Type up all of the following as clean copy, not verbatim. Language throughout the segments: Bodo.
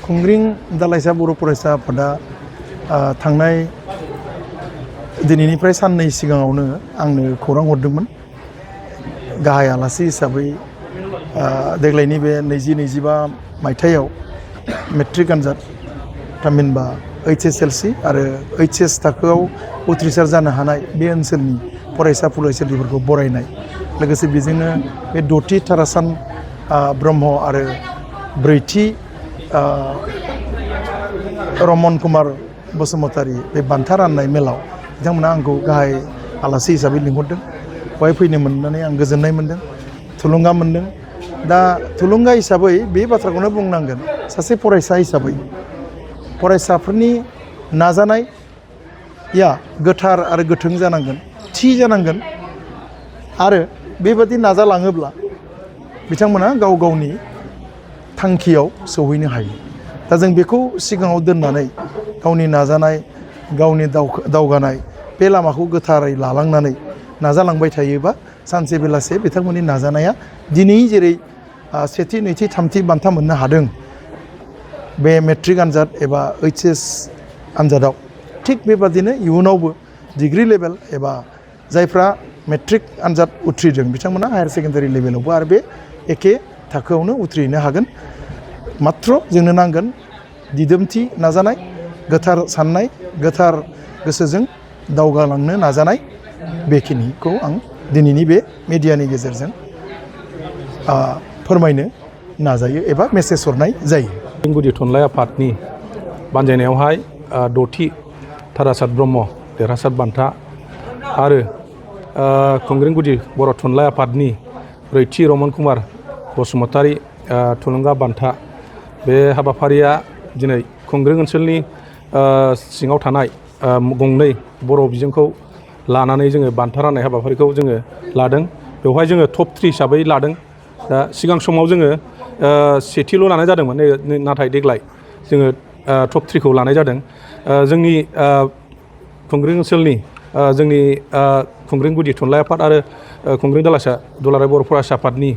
खुंग्रिं दालाइसा बर' फरायसा आफादा थांनाय दिनैनिफ्राय साननै सिगाङावनो आंनो खौरां हरदोंमोन गाहाय आलासि हिसाबै देग्लायनि बे 2025 मायथाइयाव मेट्रिक आनजाद थामहिनबा HSLC आरो HS थाखोआव उथ्रिसार जानो हानाय बे ओनसोलनि फरायसा फरायसुलिफोरखौ बरायनाय लोगोसे बेजोंनो बे 6थि तारासान ब्रह्म आरो 4थि रमन कुमार बसुमतारी बे बान्था राननाय मेलाव बिथांमोना आंखौ गाहाय आलासि हिसाबै लिंहरदों। बेवहाय फैनो मोननानै आं गोजोननाय मोनदों, थुलुंगा मोनदों। दा थुलुंगा हिसाबै बे बाथ्राखौनो बुंनांगोन, सासे फरायसा हिसाबै फरायसाफोरनि नाजानाया गोथार आरो गोथों जानांगोन, थि जानांगोन आरो बेबादि नाजालाङोब्ला बिथांमोना गाव गावनि थांखियाव सौहैनो हायो। दा जों बेखौ सिगाङाव दोननानै गावनि नाजानाय, गावनि दावगानाय बे लामाखौ गोथारै लालांनानै नाजालांबाय थायोबा सानसे बेलासे बिथांमोननि नाजानाया दिनै जेरै सेथि, नैथि, थामथि बान्था मोननो हादों बे मेट्रिक आनजाद एबा HS आनजादाव, थिग बेबादिनो इयुनावबो डिग्री लेभेल एबा जायफ्रा मेट्रिक आनजाद उथ्रिदों बिथांमोना हायार सेकेन्डारि लेभेलावबो आरो बे एखे थाखोआवनो उथ्रिनो हागोन। मात्र जोंनो नांगोन दिदोमथि नाजानाय, गोथार साननाय, गोथार गोसोजों दावगालांनो नाजानाय। बेखिनिखौ आं दिनैनि बे मिडियानि गेजेरजों फोरमायनो नाजायो एबा मेसेज हरनाय जायो। गुदि थुनलाइ आफादनि बानजायनायावहाय 6थि तारासात ब्रह्म देरहासार बान्था आरो खुंग्रिं गुदि बर' थुनलाइ आफादनि 4थि रमन कुमार बसुमतारी थुलुंगा बान्था, बे हाबाफारिया दिनै खुंग्रिं ओनसोलनि सिङाव थानाय गंनै बर' बिजोंखौ लानानै जोङो बान्था राननाय हाबाफारिखौ जोङो लादों। बेवहाय जोङो टप 3 हिसाबै लादों। दा सिगां समाव जोङो सेथिल' लानाय जादोंमोन, नाथाय देग्लाय जोङो टप 3खौ लानाय जादों। जोंनि खुंग्रिं ओनसोलनि जोंनि खुंग्रिं गुदि थुनलाइ आफाद आरो खुंग्रिं दालाइसा दुलाराय बर' फरायसा आफादनि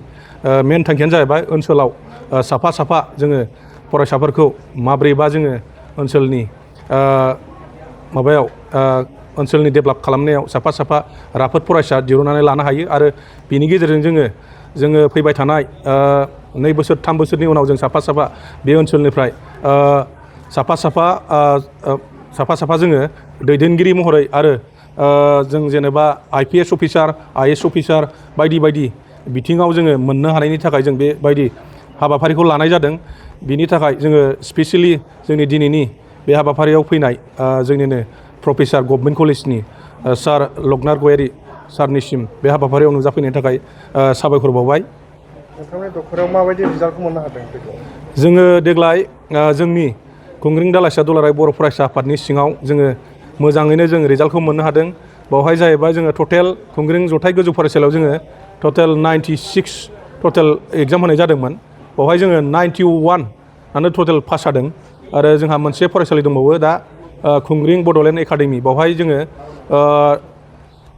मेन थांखियानो जाहैबाय ओनसोलाव साफा साफा जोङो फरायसाफोरखौ माब्रैबा जोङो ओनसोलनि ओनसोलनि डेभेलप खालामनायाव साफा साफा राफोद फरायसा दिहुननानै लानो हायो आरो बेनि गेजेरजों जोङो फैबाय थानाय 2 बोसोर 3 बोसोरनि उनाव जों साफा साफा बे ओनसोलनिफ्राय साफा साफा जोङो दैदेनगिरि महरै आरो जों जेनेबा IPS अफिसार, IS अफिसार बायदि बायदि बिथिङाव जोङो मोननो हानायनि थाखाय जों बेबायदि हाबाफारिखौ लानाय जादों। बिनि थाखाय जोङो स्पेसियेलि जोंनि दिनैनि बे हाबाफारियाव फैनाय जोंनिनो प्रफेसार गभर्नमेन्ट कलेजनि सार लकनाथ गयारि सारनिसिम बे हाबाफारियाव नुजाफैनायनि थाखाय साबायखर बावबाय। नोंथांनि दखराव माबायदि रिजाल्टखौ मोननो हादों? जोङो देग्लाय जोंनि खुंग्रिं दालाइसा दुलाराय बर' फरायसा आफादनि सिङाव जोङो मोजाङैनो जों रिजाल्टखौ मोननो हादों। बावहाय जाहैबाय जोङो टटेल खुंग्रिं जथाय गोजौ फरायसालियाव जोङो टटेल 96 टटेल एग्जाम होनाय जादोंमोन। बावहाय जोङो 91 आनो टटेल पास जादों। आरो जोंहा मोनसे फरायसालि दंबावो दा खुंग्रिं बड'लेण्ड एकाडेमि, बावहाय जोङो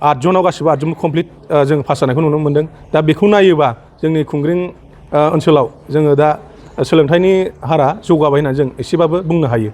8 जनाव गासिबो 8 जन कमप्लिट जों पास जानायखौ नुनो मोन्दों। दा बेखौ नायोबा जोंनि खुंग्रिं ओनसोलाव जोङो दा सोलोंथाइनि हारा जौगाबाय होननानै जों एसेबाबो बुंनो हायो।